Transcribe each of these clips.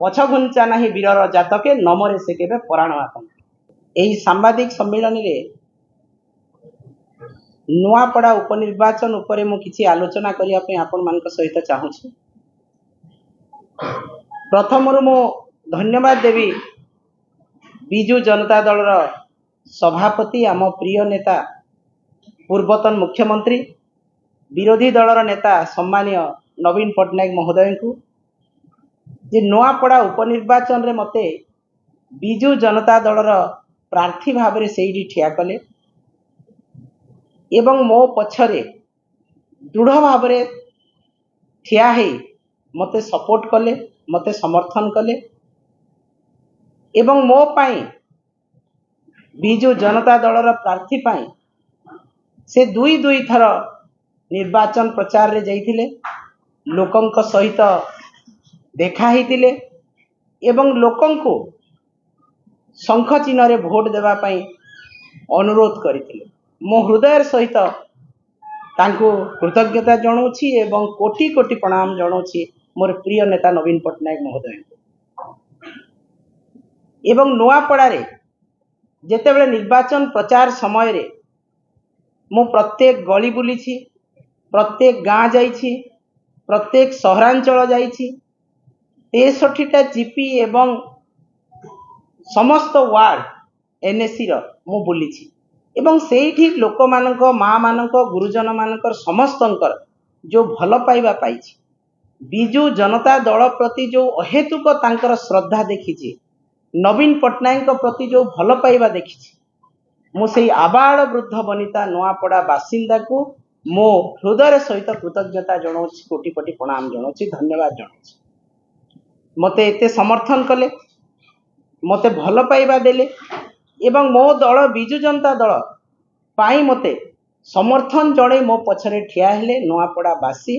ପଛଘୁଞ୍ଚା ନାହିଁ ବୀରର ଜାତକେ, ନମରେ ସେ କେବେ ପରାଣ ଆତଙ୍କେ। ଏହି ସାମ୍ବାଦିକ ସମ୍ମିଳନୀରେ ନୂଆପଡ଼ା ଉପନିର୍ବାଚନ ଉପରେ ମୁଁ କିଛି ଆଲୋଚନା କରିବା ପାଇଁ ଆପଣମାନଙ୍କ ସହିତ ଚାହୁଁଛି। ପ୍ରଥମରୁ ମୁଁ ଧନ୍ୟବାଦ ଦେବି ବିଜୁ ଜନତା ଦଳର ସଭାପତି, ଆମ ପ୍ରିୟ ନେତା, ପୂର୍ବତନ ମୁଖ୍ୟମନ୍ତ୍ରୀ, ବିରୋଧୀ ଦଳର ନେତା ସମ୍ମାନୀୟ ନବୀନ ପଟ୍ଟନାୟକ ମହୋଦୟଙ୍କୁ, ଯେ ନୂଆପଡ଼ା ଉପନିର୍ବାଚନରେ ମୋତେ ବିଜୁ ଜନତା ଦଳର ପ୍ରାର୍ଥୀ ଭାବରେ ସେଇଠି ଠିଆ କଲେ ଏବଂ ମୋ ପଛରେ ଦୃଢ଼ ଭାବରେ ଠିଆ ହେଇ ମୋତେ ସପୋର୍ଟ କଲେ, ମୋତେ ସମର୍ଥନ କଲେ ଏବଂ ମୋ ପାଇଁ, ବିଜୁ ଜନତା ଦଳର ପ୍ରାର୍ଥୀ ପାଇଁ ସେ ଦୁଇ ଦୁଇ ଥର ନିର୍ବାଚନ ପ୍ରଚାରରେ ଯାଇଥିଲେ, ଲୋକଙ୍କ ସହିତ ଦେଖା ହେଇଥିଲେ ଏବଂ ଲୋକଙ୍କୁ ଶଙ୍ଖ ଚିହ୍ନରେ ଭୋଟ ଦେବା ପାଇଁ ଅନୁରୋଧ କରିଥିଲେ। ମୁଁ ହୃଦୟର ସହିତ ତାଙ୍କୁ କୃତଜ୍ଞତା ଜଣାଉଛି ଏବଂ କୋଟି କୋଟି ପ୍ରଣାମ ଜଣାଉଛି ମୋର ପ୍ରିୟ ନେତା ନବୀନ ପଟ୍ଟନାୟକ ମହୋଦୟଙ୍କୁ। ଏବଂ ନୂଆପଡ଼ାରେ ଯେତେବେଳେ ନିର୍ବାଚନ ପ୍ରଚାର ସମୟରେ ମୁଁ ପ୍ରତ୍ୟେକ ଗଳି ବୁଲିଛି, ପ୍ରତ୍ୟେକ ଗାଁ ଯାଇଛି, ପ୍ରତ୍ୟେକ ସହରାଞ୍ଚଳ ଯାଇଛି, 63ଟା ଜିପି ଏବଂ ସମସ୍ତ ୱାର୍ଡ ଏନ୍ଏସିର ମୁଁ ବୁଲିଛି ଏବଂ ସେଇଠି ଲୋକମାନଙ୍କ, ମା ମାନଙ୍କ, ଗୁରୁଜନମାନଙ୍କର, ସମସ୍ତଙ୍କର ଯେଉଁ ଭଲ ପାଇବା ପାଇଛି, ବିଜୁ ଜନତା ଦଳ ପ୍ରତି ଯେଉଁ ଅହେତୁକ ତାଙ୍କର ଶ୍ରଦ୍ଧା ଦେଖିଛି, ନବୀନ ପଟ୍ଟନାୟକଙ୍କ ପ୍ରତି ଯେଉଁ ଭଲ ପାଇବା ଦେଖିଛି, ମୁଁ ସେଇ ଆବାଳ ବୃଦ୍ଧ ବନିତା ନୂଆପଡ଼ା ବାସିନ୍ଦାକୁ ମୋ ହୃଦୟର ସହିତ କୃତଜ୍ଞତା ଜଣାଉଛି, କୋଟି କୋଟି ପ୍ରଣାମ ଜଣାଉଛି, ଧନ୍ୟବାଦ ଜଣାଉଛି। ମୋତେ ଏତେ ସମର୍ଥନ କଲେ, ମୋତେ ଭଲ ପାଇବା ଦେଲେ ଏବଂ ମୋ ଦଳ ବିଜୁ ଜନତା ଦଳ ପାଇଁ ମୋତେ ସମର୍ଥନ ଜଣେଇ ମୋ ପଛରେ ଠିଆ ହେଲେ। ନୂଆପଡ଼ାବାସୀ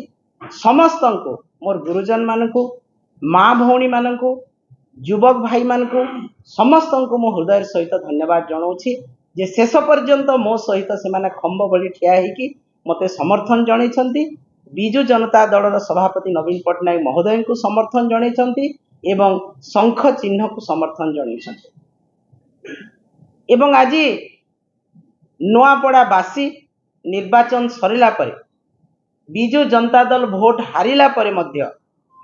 ସମସ୍ତଙ୍କୁ, ମୋର ଗୁରୁଜନମାନଙ୍କୁ, ମା ଭଉଣୀମାନଙ୍କୁ, ଯୁବକ ଭାଇମାନଙ୍କୁ, ସମସ୍ତଙ୍କୁ ମୁଁ ହୃଦୟର ସହିତ ଧନ୍ୟବାଦ ଜଣାଉଛି ଯେ ଶେଷ ପର୍ଯ୍ୟନ୍ତ ମୋ ସହିତ ସେମାନେ ଖମ୍ବ ଭଳି ଠିଆ ହେଇକି ମୋତେ ସମର୍ଥନ ଜଣାଇଛନ୍ତି, ବିଜୁ ଜନତା ଦଳର ସଭାପତି ନବୀନ ପଟ୍ଟନାୟକ ମହୋଦୟଙ୍କୁ ସମର୍ଥନ ଜଣାଇଛନ୍ତି ଏବଂ ଶଙ୍ଖ ଚିହ୍ନକୁ ସମର୍ଥନ ଜଣାଇଛନ୍ତି। ଏବଂ ଆଜି ନୂଆପଡ଼ାବାସୀ ନିର୍ବାଚନ ସରିଲା ପରେ, ବିଜୁ ଜନତା ଦଳ ଭୋଟ ହାରିଲା ପରେ ମଧ୍ୟ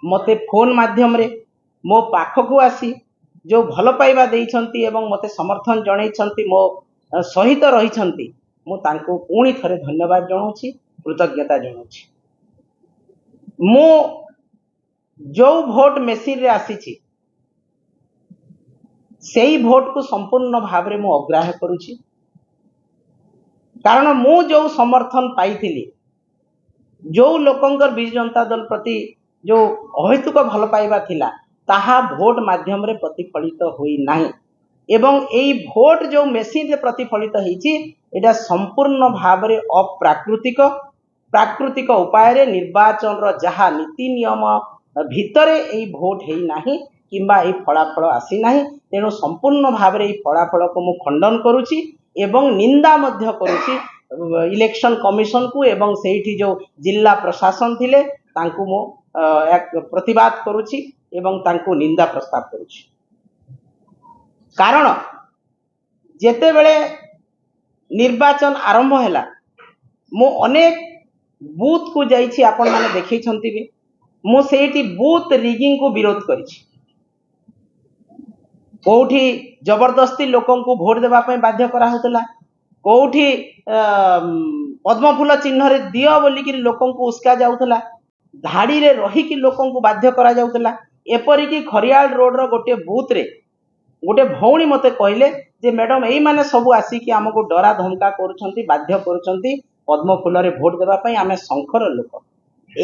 ମୋତେ ଫୋନ୍ ମାଧ୍ୟମରେ ମୋ ପାଖକୁ ଆସି ଯେଉଁ ଭଲ ପାଇବା ଦେଇଛନ୍ତି ଏବଂ ମୋତେ ସମର୍ଥନ ଜଣାଇଛନ୍ତି, ମୋ ସହିତ ରହିଛନ୍ତି, ମୁଁ ତାଙ୍କୁ ପୁଣି ଥରେ ଧନ୍ୟବାଦ ଜଣାଉଛି, କୃତଜ୍ଞତା ଜଣାଉଛି। ମୁଁ ଯେଉଁ ଭୋଟ ମେସିନରେ ଆସିଛି, ସେଇ ଭୋଟକୁ ସମ୍ପୂର୍ଣ୍ଣ ଭାବରେ ମୁଁ ଅଗ୍ରାହ୍ୟ କରୁଛି। କାରଣ ମୁଁ ଯେଉଁ ସମର୍ଥନ ପାଇଥିଲି, ଯେଉଁ ଲୋକଙ୍କର ବିଜୁ ଜନତା ଦଳ ପ୍ରତି ଯେଉଁ ଅହେତୁକ ଭଲ ପାଇବା ଥିଲା, ତାହା ଭୋଟ ମାଧ୍ୟମରେ ପ୍ରତିଫଳିତ ହୋଇନାହିଁ ଏବଂ ଏଇ ଭୋଟ ଯେଉଁ ମେସିନରେ ପ୍ରତିଫଳିତ ହେଇଛି, ଏଇଟା ସମ୍ପୂର୍ଣ୍ଣ ଭାବରେ ଅପ୍ରାକୃତିକ। ପ୍ରାକୃତିକ ଉପାୟରେ ନିର୍ବାଚନର ଯାହା ନୀତି ନିୟମ ଭିତରେ ଏଇ ଭୋଟ ହେଇନାହିଁ କିମ୍ବା ଏଇ ଫଳାଫଳ ଆସିନାହିଁ। ତେଣୁ ସମ୍ପୂର୍ଣ୍ଣ ଭାବରେ ଏଇ ଫଳାଫଳକୁ ମୁଁ ଖଣ୍ଡନ କରୁଛି ଏବଂ ନିନ୍ଦା ମଧ୍ୟ କରୁଛି ଇଲେକ୍ସନ କମିଶନକୁ ଏବଂ ସେଇଠି ଯେଉଁ ଜିଲ୍ଲା ପ୍ରଶାସନ ଥିଲେ, ତାଙ୍କୁ ମୁଁ ପ୍ରତିବାଦ କରୁଛି ଏବଂ ତାଙ୍କୁ ନିନ୍ଦା ପ୍ରସ୍ତାବ କରୁଛି। କାରଣ ଯେତେବେଳେ ନିର୍ବାଚନ ଆରମ୍ଭ ହେଲା, ମୁଁ ଅନେକ ବୁଥକୁ ଯାଇଛି, ଆପଣମାନେ ଦେଖେଇଛନ୍ତି ବି। ମୁଁ ସେଇଠି ବୁଥ ରିଗିଂକୁ ବିରୋଧ କରିଛି। କୋଉଠି ଜବରଦସ୍ତି ଲୋକଙ୍କୁ ଭୋଟ ଦେବା ପାଇଁ ବାଧ୍ୟ କରାହଉଥିଲା, କୋଉଠି ପଦ୍ମଫୁଲ ଚିହ୍ନରେ ଦିଅ ବୋଲିକିରି ଲୋକଙ୍କୁ ଉସ୍କା ଯାଉଥିଲା, ଧାଡ଼ିରେ ରହିକି ଲୋକଙ୍କୁ ବାଧ୍ୟ କରାଯାଉଥିଲା। ଏପରିକି ଖରିଆଳ ରୋଡର ଗୋଟିଏ ବୁଥରେ ଗୋଟେ ଭଉଣୀ ମୋତେ କହିଲେ ଯେ ମ୍ୟାଡ଼ାମ, ଏଇମାନେ ସବୁ ଆସିକି ଆମକୁ ଡରା ଧମକା କରୁଛନ୍ତି, ବାଧ୍ୟ କରୁଛନ୍ତି ପଦ୍ମଫୁଲରେ ଭୋଟ ଦେବା ପାଇଁ, ଆମେ ଶଙ୍ଖର ଲୋକ।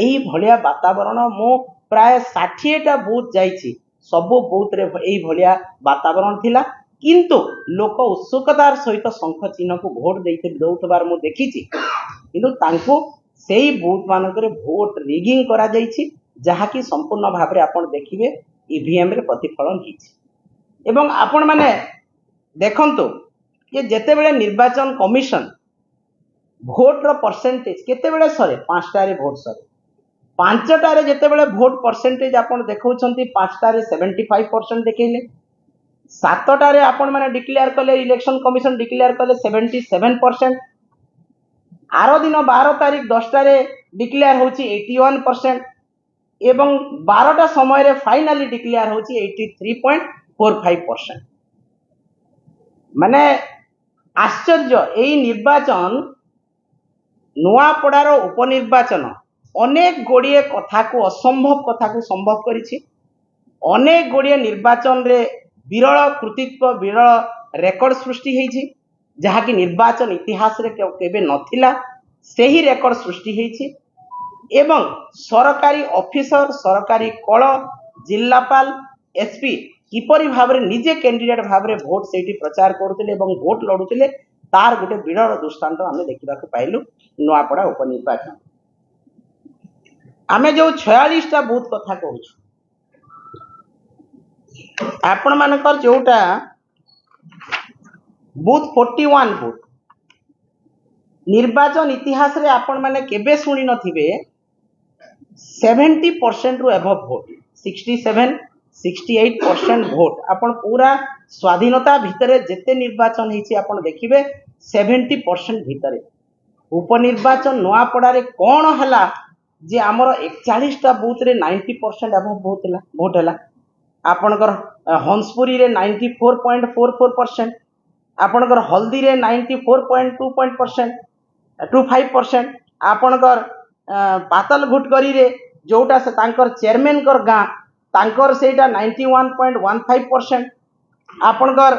ଏଇ ଭଳିଆ ବାତାବରଣ, ମୁଁ ପ୍ରାୟ 60ଟା ବୁଥ ଯାଇଛି, ସବୁ ବୁଥରେ ଏଇ ଭଳିଆ ବାତାବରଣ ଥିଲା। କିନ୍ତୁ ଲୋକ ଉତ୍ସୁକତାର ସହିତ ଶଙ୍ଖ ଚିହ୍ନକୁ ଭୋଟ ଦେଇଥିଲେ, ଦଉଥିବାର ମୁଁ ଦେଖିଛି। କିନ୍ତୁ ତାଙ୍କୁ ସେଇ ବୁଥ ମାନଙ୍କରେ ଭୋଟ ରିଗିଂ କରାଯାଇଛି, ଯାହାକି ସମ୍ପୂର୍ଣ୍ଣ ଭାବରେ ଆପଣ ଦେଖିବେ ଇଭିଏମରେ ପ୍ରତିଫଳନ ହେଇଛି। ଏବଂ ଆପଣମାନେ ଦେଖନ୍ତୁ ଯେ ଯେତେବେଳେ ନିର୍ବାଚନ କମିଶନ ଭୋଟର ପରସେଣ୍ଟେଜ କେତେବେଳେ ସରେ? 5ଟାରେ ଭୋଟ ସରେ। 5ଟାରେ ଯେତେବେଳେ ଭୋଟ ପରସେଣ୍ଟେଜ ଆପଣ ଦେଖାଉଛନ୍ତି, 5ଟାରେ 75% ଦେଖେଇଲେ, 7ଟାରେ ଆପଣମାନେ ଡିକ୍ଲେୟାର କଲେ, ଇଲେକ୍ସନ କମିଶନ ଡିକ୍ଲେୟାର କଲେ 77%। ଆର ଦିନ 12 ତାରିଖ 10ଟାରେ ଡିକ୍ଲେୟାର ହେଉଛି 81% ଏବଂ 12ଟା ସମୟରେ ଫାଇନାଲି ଡିକ୍ଲେୟାର ହେଉଛି 83.45%। ମାନେ ଆଶ୍ଚର୍ଯ୍ୟ। ଏଇ ନିର୍ବାଚନ, ନୂଆପଡ଼ାର ଉପନିର୍ବାଚନ ଅନେକ ଗୁଡ଼ିଏ କଥାକୁ, ଅସମ୍ଭବ କଥାକୁ ସମ୍ଭବ କରିଛି। ଅନେକ ଗୁଡ଼ିଏ ନିର୍ବାଚନରେ ବିରଳ କୃତିତ୍ୱ, ବିରଳ ରେକର୍ଡ ସୃଷ୍ଟି ହେଇଛି, ଯାହାକି ନିର୍ବାଚନ ଇତିହାସରେ କେବେ ନଥିଲା, ସେହି ରେକର୍ଡ ସୃଷ୍ଟି ହେଇଛି। ଏବଂ ସରକାରୀ ଅଫିସର, ସରକାରୀ କଳ, ଜିଲ୍ଲାପାଳ, ଏସପି କିପରି ଭାବରେ ନିଜେ କ୍ୟାଣ୍ଡିଡେଟ୍ ଭାବରେ ଭୋଟ ସେଇଠି ପ୍ରଚାର କରୁଥିଲେ ଏବଂ ଭୋଟ ଲଢୁଥିଲେ, ତାର ଗୋଟେ ବିରଳ ଦୃଷ୍ଟାନ୍ତ ଆମେ ଦେଖିବାକୁ ପାଇଲୁ ନୂଆପଡ଼ା ଉପନିର୍ବାଚନ। ଆମେ ଯୋଉ 46ଟା ବୁଥ କଥା କହୁଛୁ, ଆପଣମାନଙ୍କର ଯୋଉଟା ବୁଥ 41 ବୁଥ, ନିର୍ବାଚନ ଇତିହାସରେ ଆପଣମାନେ କେବେ ଶୁଣି ନଥିବେ 70%ରୁ ଏବଭ ଭୋଟ, 67, 68% ଭୋଟ। ଆପଣ ପୁରା ସ୍ୱାଧୀନତା ଭିତରେ ଯେତେ ନିର୍ବାଚନ ହେଇଛି ଆପଣ ଦେଖିବେ 70% ଭିତରେ। ଉପନିର୍ବାଚନ ନୂଆପଡ଼ାରେ କ'ଣ ହେଲା ଯେ ଆମର 41ଟା ବୁଥରେ 90% ଏବଭ ଭୋଟ ହେଲା, ଭୋଟ ହେଲା। ଆପଣଙ୍କର ହଂସପୁରୀରେ 94.44%, ଆପଣଙ୍କର ହଳଦୀରେ 94.2 point percent, 25%, ଆପଣଙ୍କର ପାତଲଘୁଟଗରିରେ, ଯୋଉଟା ସେ ତାଙ୍କର ଚେୟାରମ୍ୟାନଙ୍କର ଗାଁ, ତାଙ୍କର ସେଇଟା 91.15%, ଆପଣଙ୍କର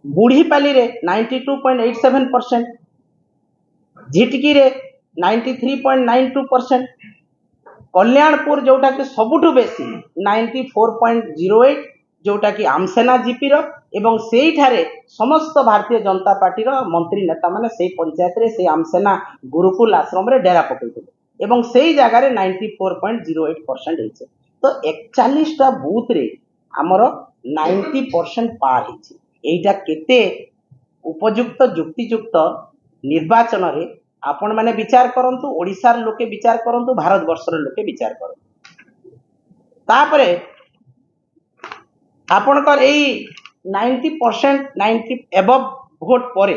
ବୁଢ଼ୀପାଲିରେ 92.87%, ଝିଟକିରେ 93.92%, କଲ୍ୟାଣପୁର ଯୋଉଟାକି ସବୁଠୁ ବେଶୀ 94.08, ଯୋଉଟାକି ଆମସେନା ଜିପିର ଏବଂ ସେଇଠାରେ ସମସ୍ତ ଭାରତୀୟ ଜନତା ପାର୍ଟିର ମନ୍ତ୍ରୀ ନେତାମାନେ ସେଇ ପଞ୍ଚାୟତରେ, ସେଇ ଆମସେନା ଗୁରୁକୁଲ ଆଶ୍ରମରେ ଡେରା ପକେଇଥିଲେ ଏବଂ ସେଇ ଜାଗାରେ 94.08% ହେଇଛି। ତ 41ଟା ବୁଥରେ ଆମର 90% ପାର ହେଇଛି। ଏଇଟା କେତେ ଉପଯୁକ୍ତ, ଯୁକ୍ତିଯୁକ୍ତ ନିର୍ବାଚନରେ ଆପଣମାନେ ବିଚାର କରନ୍ତୁ, ଓଡ଼ିଶାର ଲୋକେ ବିଚାର କରନ୍ତୁ, ଭାରତବର୍ଷର ଲୋକେ ବିଚାର କରନ୍ତୁ। ତାପରେ ଆପଣଙ୍କର ଏଇ 90%, 90 ଏବଭ ଭୋଟ ପରେ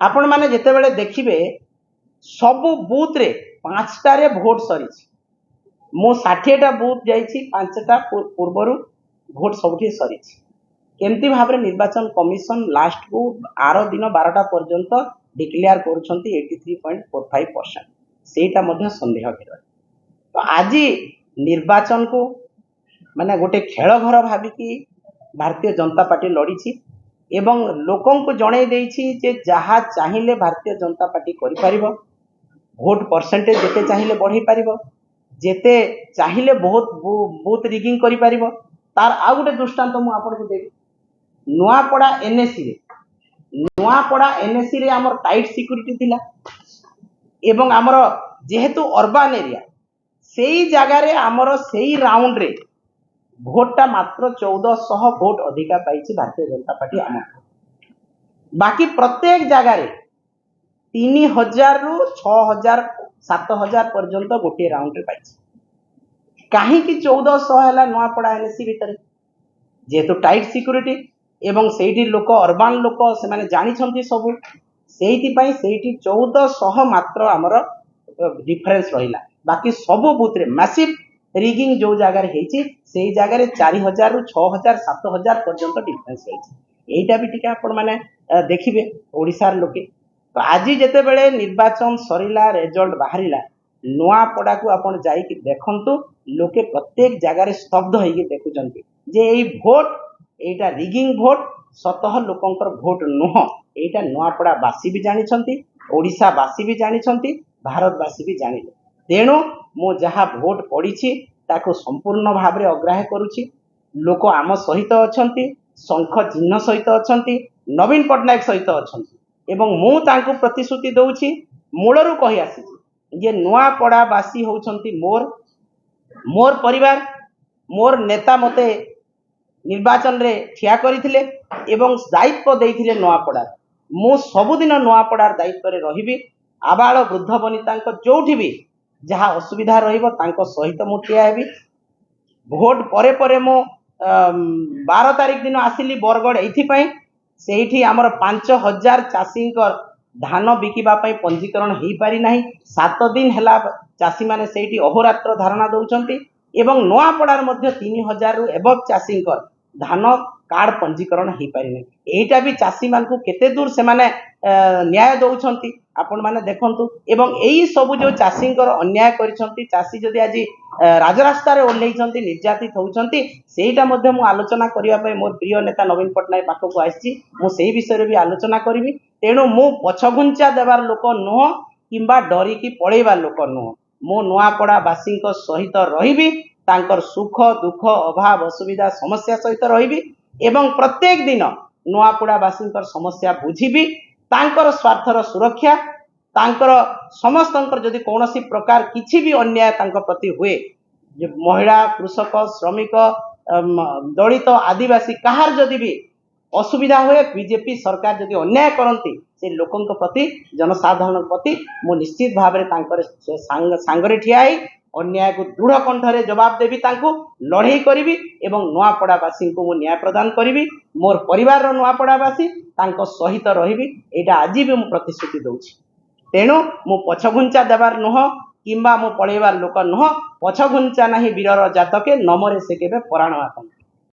ଆପଣମାନେ ଯେତେବେଳେ ଦେଖିବେ ସବୁ ବୁଥରେ 5ଟାରେ ଭୋଟ ସରିଛି। ମୁଁ 60ଟା ବୁଥ ଯାଇଛି, 5ଟା ପୂର୍ବରୁ ଭୋଟ ସବୁଠି ସରିଛି। କେମିତି ଭାବରେ ନିର୍ବାଚନ କମିଶନ ଲାଷ୍ଟକୁ ଆର ଦିନ 12ଟା ପର୍ଯ୍ୟନ୍ତ ଡିକ୍ଲେୟାର କରୁଛନ୍ତି 83.45%, ସେଇଟା ମଧ୍ୟ ସନ୍ଦେହ ଘେରରେ। ତ ଆଜି ନିର୍ବାଚନକୁ ମାନେ ଗୋଟେ ଖେଳ ଘର ଭାବିକି ଭାରତୀୟ ଜନତା ପାର୍ଟି ଲଢ଼ିଛି ଏବଂ ଲୋକଙ୍କୁ ଜଣେଇ ଦେଇଛି ଯେ ଯାହା ଚାହିଁଲେ ଭାରତୀୟ ଜନତା ପାର୍ଟି କରିପାରିବ, ଭୋଟ ପରସେଣ୍ଟେଜ ଯେତେ ଚାହିଁଲେ ବଢ଼େଇ ପାରିବ, ଯେତେ ଚାହିଁଲେ ବହୁତ ବୁଥ ରିଗିଂ କରିପାରିବ। ତାର ଆଉ ଗୋଟେ ଦୃଷ୍ଟାନ୍ତ ମୁଁ ଆପଣଙ୍କୁ ଦେବି। ନୂଆପଡ଼ା ଏନ୍ଏସିରେ, ନୂଆପଡ଼ା ଏନ୍ଏସିରେ ଆମର ଟାଇଟ୍ ସିକ୍ୟୁରିଟି ଥିଲା ଏବଂ ଆମର ଯେହେତୁ ଅର୍ବାନ ଏରିଆ, ସେଇ ଜାଗାରେ ଆମର ସେଇ ରାଉଣ୍ଡରେ ଭୋଟଟା ମାତ୍ର 1400 ଭୋଟ ଅଧିକା ପାଇଛି ଭାରତୀୟ ଜନତା ପାର୍ଟି ଆମଠୁ। ବାକି ପ୍ରତ୍ୟେକ ଜାଗାରେ 3000ରୁ 6000, 7000 ପର୍ଯ୍ୟନ୍ତ ଗୋଟିଏ ରାଉଣ୍ଡରେ ପାଇଛି। କାହିଁକି 1400 ହେଲା ନୂଆପଡ଼ା ଏନ୍ଏସି ଭିତରେ? ଯେହେତୁ ଟାଇଟ୍ ସିକ୍ୟୁରିଟି ଏବଂ ସେଇଠି ଲୋକ ଅର୍ବାନ ଲୋକ, ସେମାନେ ଜାଣିଛନ୍ତି ସବୁ, ସେଇଥିପାଇଁ ସେଇଠି 1400 ମାତ୍ର ଆମର ଡିଫରେନ୍ସ ରହିଲା। ବାକି ସବୁ ବୁଥରେ ମାସିଭ ରିଗିଂ ଯୋଉ ଜାଗାରେ ହେଇଛି, ସେଇ ଜାଗାରେ 4000ରୁ 6000, 7000 ପର୍ଯ୍ୟନ୍ତ ଡିଫରେନ୍ସ ରହିଛି। ଏଇଟା ବି ଟିକେ ଆପଣମାନେ ଦେଖିବେ ଓଡ଼ିଶାର ଲୋକେ। ତ ଆଜି ଯେତେବେଳେ ନିର୍ବାଚନ ସରିଲା, ରେଜଲ୍ଟ ବାହାରିଲା, ନୂଆପଡ଼ାକୁ ଆପଣ ଯାଇକି ଦେଖନ୍ତୁ, ଲୋକେ ପ୍ରତ୍ୟେକ ଜାଗାରେ ସ୍ତବ୍ଧ ହେଇକି ଦେଖୁଛନ୍ତି ଯେ ଏଇ ଭୋଟ, ଏଇଟା ରିଗିଂ ଭୋଟ, ସତଃ ଲୋକଙ୍କର ଭୋଟ ନୁହଁ। ଏଇଟା ନୂଆପଡ଼ା ବାସୀ ବି ଜାଣିଛନ୍ତି, ଓଡ଼ିଶାବାସୀ ବି ଜାଣିଛନ୍ତି, ଭାରତବାସୀ ବି ଜାଣିଲେ। ତେଣୁ ମୁଁ ଯାହା ଭୋଟ ପଡ଼ିଛି ତାକୁ ସମ୍ପୂର୍ଣ୍ଣ ଭାବରେ ଅଗ୍ରାହ୍ୟ କରୁଛି। ଲୋକ ଆମ ସହିତ ଅଛନ୍ତି, ଶଙ୍ଖ ଚିହ୍ନ ସହିତ ଅଛନ୍ତି, ନବୀନ ପଟ୍ଟନାୟକ ସହିତ ଅଛନ୍ତି ଏବଂ ମୁଁ ତାଙ୍କୁ ପ୍ରତିଶ୍ରୁତି ଦଉଛି, ମୂଳରୁ କହି ଆସିଛି ଯେ ନୂଆପଡ଼ାବାସୀ ହେଉଛନ୍ତି ମୋର ମୋର ପରିବାର। ମୋର ନେତା ମୋତେ ନିର୍ବାଚନରେ ଠିଆ କରିଥିଲେ ଏବଂ ଦାୟିତ୍ୱ ଦେଇଥିଲେ ନୂଆପଡ଼ାର। ମୁଁ ସବୁଦିନ ନୂଆପଡ଼ାର ଦାୟିତ୍ୱରେ ରହିବି। ଆବାଳ ବୃଦ୍ଧ ବନିତାଙ୍କ ଯୋଉଠି ବି ଯାହା ଅସୁବିଧା ରହିବ, ତାଙ୍କ ସହିତ ମୁଁ ଠିଆ ହେବି। ଭୋଟ ପରେ ପରେ ମୁଁ 12 ତାରିଖ ଦିନ ଆସିଲି ବରଗଡ଼ ଏଇଥିପାଇଁ, ସେଇଠି ଆମର 5000 ଚାଷୀଙ୍କ ଧାନ ବିକିବା ପାଇଁ ପଞ୍ଜୀକରଣ ହେଇପାରି ନାହିଁ। 7 ଦିନ ହେଲା ଚାଷୀମାନେ ସେଇଠି ଅହୋରାତ୍ର ଧାରଣା ଦେଉଛନ୍ତି ଏବଂ ନୂଆପଡ଼ାରେ ମଧ୍ୟ 3000ରୁ ଏବଭ ଚାଷୀଙ୍କର ଧାନ କାର୍ଡ ପଞ୍ଜୀକରଣ ହେଇପାରିନାହିଁ। ଏଇଟା ବି ଚାଷୀମାନଙ୍କୁ କେତେ ଦୂର ସେମାନେ ନ୍ୟାୟ ଦେଉଛନ୍ତି, ଆପଣମାନେ ଦେଖନ୍ତୁ। ଏବଂ ଏଇ ସବୁ ଯୋଉ ଚାଷୀଙ୍କର ଅନ୍ୟାୟ କରିଛନ୍ତି, ଚାଷୀ ଯଦି ଆଜି ରାଜରାସ୍ତାରେ ଓହ୍ଲେଇଛନ୍ତି, ନିର୍ଯାତିତ ହେଉଛନ୍ତି, ସେଇଟା ମଧ୍ୟ ମୁଁ ଆଲୋଚନା କରିବା ପାଇଁ ମୋର ପ୍ରିୟ ନେତା ନବୀନ ପଟ୍ଟନାୟକ ପାଖକୁ ଆସିଛି। ମୁଁ ସେଇ ବିଷୟରେ ବି ଆଲୋଚନା କରିବି। ତେଣୁ ମୁଁ ପଛଘୁଞ୍ଚା ଦେବାର ଲୋକ ନୁହଁ କିମ୍ବା ଡରିକି ପଳେଇବା ଲୋକ ନୁହଁ। ମୁଁ ନୂଆପଡ଼ାବାସୀଙ୍କ ସହିତ ରହିବି, ତାଙ୍କର ସୁଖ ଦୁଃଖ, ଅଭାବ ଅସୁବିଧା, ସମସ୍ୟା ସହିତ ରହିବି ଏବଂ ପ୍ରତ୍ୟେକ ଦିନ ନୂଆପଡ଼ାବାସୀଙ୍କର ସମସ୍ୟା ବୁଝିବି। ତାଙ୍କର ସ୍ୱାର୍ଥର ସୁରକ୍ଷା, ତାଙ୍କର ସମସ୍ତଙ୍କର ଯଦି କୌଣସି ପ୍ରକାର କିଛି ବି ଅନ୍ୟାୟ ତାଙ୍କ ପ୍ରତି ହୁଏ, ଯେ ମହିଳା, କୃଷକ, ଶ୍ରମିକ, ଦଳିତ, ଆଦିବାସୀ, କାହାର ଯଦି ବି ଅସୁବିଧା ହୁଏ, ବିଜେପି ସରକାର ଯଦି ଅନ୍ୟାୟ କରନ୍ତି ସେ ଲୋକଙ୍କ ପ୍ରତି, ଜନସାଧାରଣଙ୍କ ପ୍ରତି, ମୁଁ ନିଶ୍ଚିତ ଭାବରେ ତାଙ୍କର ସାଙ୍ଗରେ ଠିଆ ହେଇ ଅନ୍ୟାୟକୁ ଦୃଢ଼ କଣ୍ଠରେ ଜବାବ ଦେବି, ତାଙ୍କୁ ଲଢ଼େଇ କରିବି ଏବଂ ନୂଆପଡ଼ାବାସୀଙ୍କୁ ମୁଁ ନ୍ୟାୟ ପ୍ରଦାନ କରିବି। ମୋର ପରିବାରର ନୂଆପଡ଼ାବାସୀ, ତାଙ୍କ ସହିତ ରହିବି, ଏଇଟା ଆଜି ବି ମୁଁ ପ୍ରତିଶ୍ରୁତି ଦେଉଛି। ତେଣୁ ମୁଁ ପଛଘୁଞ୍ଚା ଦେବାର ନୁହଁ କିମ୍ବା ମୁଁ ପଳେଇବାର ଲୋକ ନୁହଁ। ପଛଘୁଞ୍ଚା ନାହିଁ ବୀରର ଜାତକେ, ନମରେ ସେ କେବେ ପରାଣ ଆତଙ୍କେ।